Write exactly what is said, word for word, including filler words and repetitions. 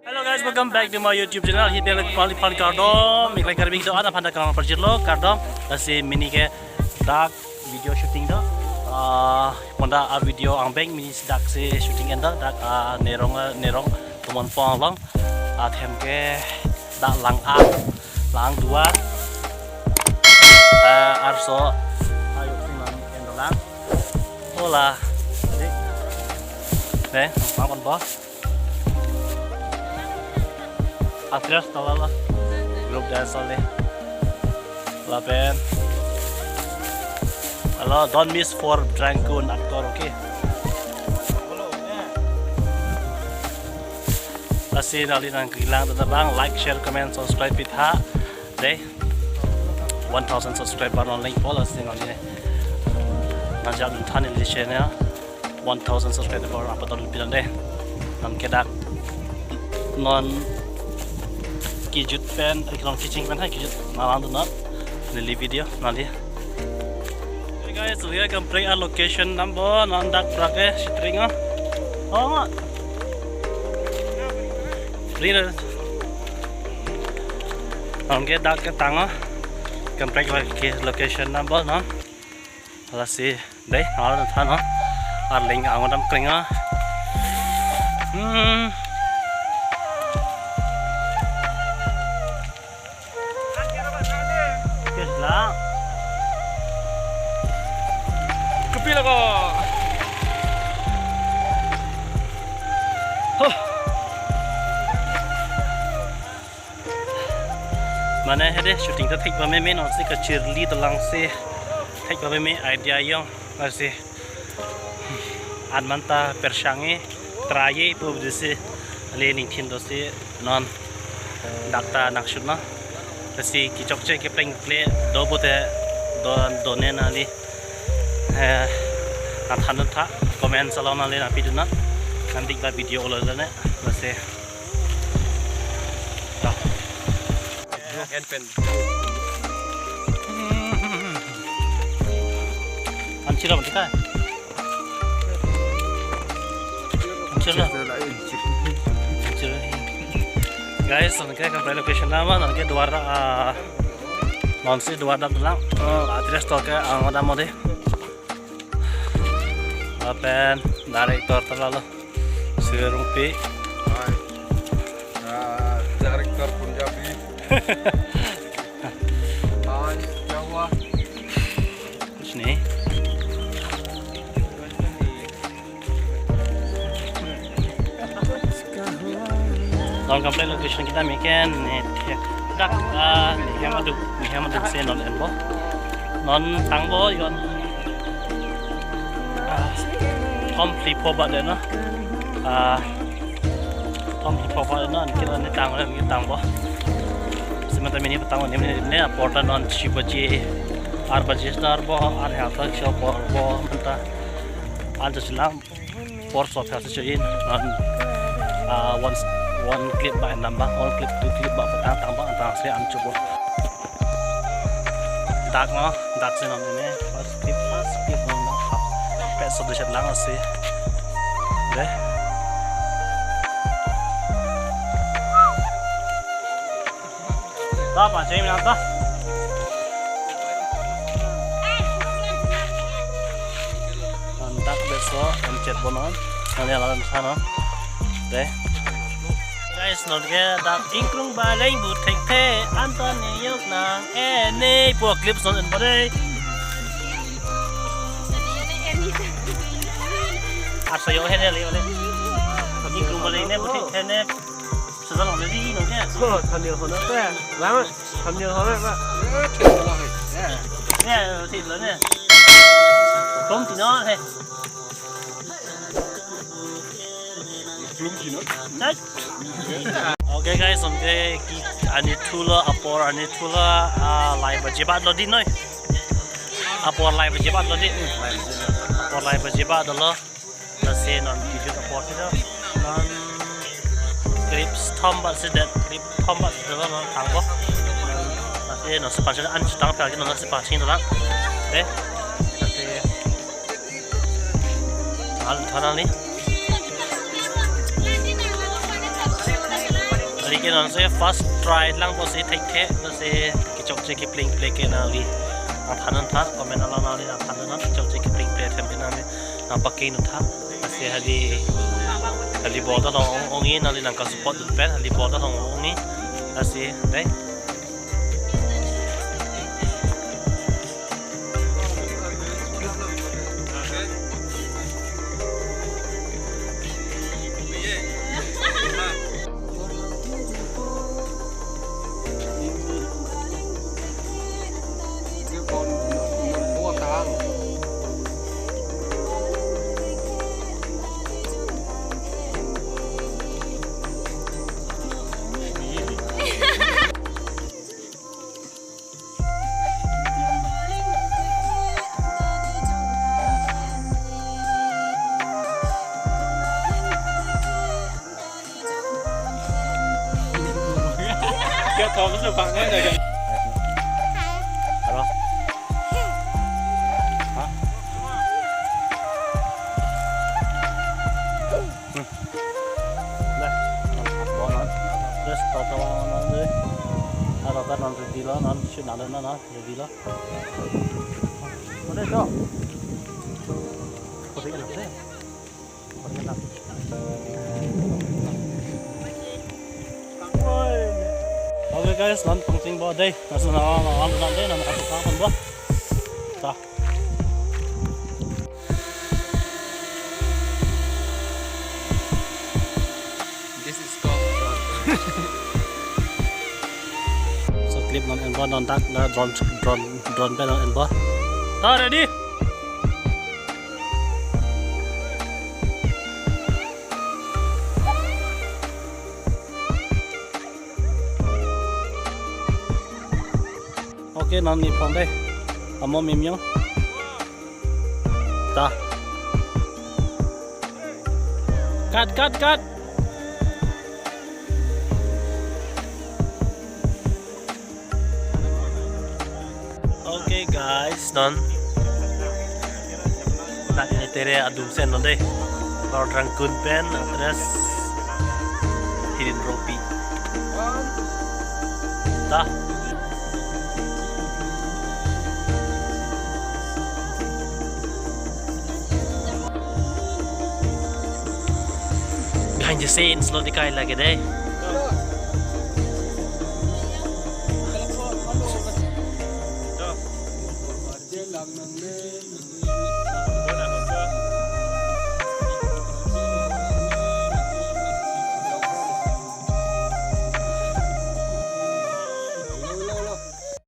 Hello guys, welcome back to my YouTube channel. Hidel Pali Phan kardom, iklai karbing to ana phanda kang parjirlo kardom. Lasi mini ke dak video shooting do. Ah, pon dak a video angbeng mini si dak si shooting en do. Dak, ah, nerong, ah, nerong tomon pong along. Athem ke dak lang-ang, lang-ang duar. Eh, arso. Ayo, sing lang en do lang. Hola. Dei. Dei, makan bo. Actress to lalo. Group dancer dei. Lapen. Hello, don't miss for Dragon actor, okay? Lasi nangli nangkelang ta bang, like, share, comment, subscribe pitha. Dei. One thousand subscriber non lengpo lasi nangli. Nangjap than neli channel. One thousand subscriber apatol pilang dei. Non ke dak. Non kejut pen, eh, non keching pen ha kejut. Nanglang do non. Neli video, nangli. Hey guys, so here Kamprek a location number, non dak prak eh, shooting ah. Oh, ma. Rina. Non ke dak ketang ah. Kamprek loca-, location number non. Lasi, dei, nanglang than non. Arleng ang dam kring ah. Hmm. Yes lang. Kopi lo ko. Huh. Mane hede shooting ta thek ba meme non si kachirli to lang si thek ba meme idea jong lasi an man ta pershange traye pu disi ali ningthin do si non dak ta nang shoot non lasi kechokche kepleng ple do bote do do ne nangli eh nangthan tha comment salon nangli nangpi do non nangdik la video lo ne lasi. Pen pen. An chira mati kai. An chira. An chira. Guys, non ke Kamprek location nama, non ke duar, ah, non si duar dam lang. Oh, address to ke ang dam mo dei. Lapen director ta lalo. Sir Rungpi. Hi. Ah, director Punjabi. Hi, क्या हुआ? कुछ नहीं। Non Kamprek location kita meken ne thek dak, ah, ne hem aduk, ne hem aduk si non enpo. Non tangbo yon, ah, thom phli pho ba de no. Ah, thom phli pho ba de no, kila ne tang ne tangbo. Simanta mini tangbo ne ne ne porta non shi baje, ar baje star bo, ar ha ta sho bo bo manta. An jasilang. Por so pha si cho-in, non, ah, one, one clip ba namba, one clip, two clip ba patang tang ba tang si an chubo. Dak no, dak si non ne, first clip, first clip non no. Pe so de lang si. Dei. Ta pa cheng na ta. Antak beso em chet bonon. Nani alam sana. Dei. Guys, non ke dak ingkrung baleng bu thekthe anton ne yok nang. Eh, ne po clip son en bore. Asa yo hene le le. Ingkrung baleng ne bu thekthe ne. Sejak lama ni nong ke. Oh, thumbnail hono pe. Lama, thumbnail hono pe. Ya, thik lo ne. Kom tino he. Kom tino. Nat. Okay guys, okay, ki ani thulo apor ani thulo, ah, lai baje ba lo di noi. Apor lai baje ba lo di. Apor lai baje ba lo. Lasi non kejut apor si do. Non clips thom ba si det, clip thom ba si do non tangbo. Lasi non sepanjang an chutang pagi non sepanjang dolang. Eh. Lasi. Al thanani. Lake non si first try lang pusi thekthe, lasi kechokche keplengple ke nangli nangthan nangthan, comment along nangli nangthan nang, kechokche keplengple athe ke nangli nangpakeng nangthan. Lasi hali, hali bol ta nang ong-, ong-i, nangli nangkasupport dun pen, hali bol ta nang ong-i. Lasi, dei. Kya thomas na bang hai na kya? Aro. Ha? Hmm. Dah, bon non. Terus, tau tau non deh. Aro kan non ready lo, non shoot nalo non, non ready lo. Mana tu? Kau tengok deh. Kau tengok deh. Okay guys, non pangcheng bo deh. Laso na, na, na, na, deh, na, na, bo. Ta. This is called drone. So clip non enbo, non dak na drone, drone, drone pen non enbo. Ta, ready? Okay, non ni phong deh. Amo mimyo. Ta. Cut, cut, cut. Okay guys, non. Dak ini tere adum sen non deh. Lor Rangkun pen, address Hidden Ropi. Ta. Behind the scenes lo dikai lagi deh.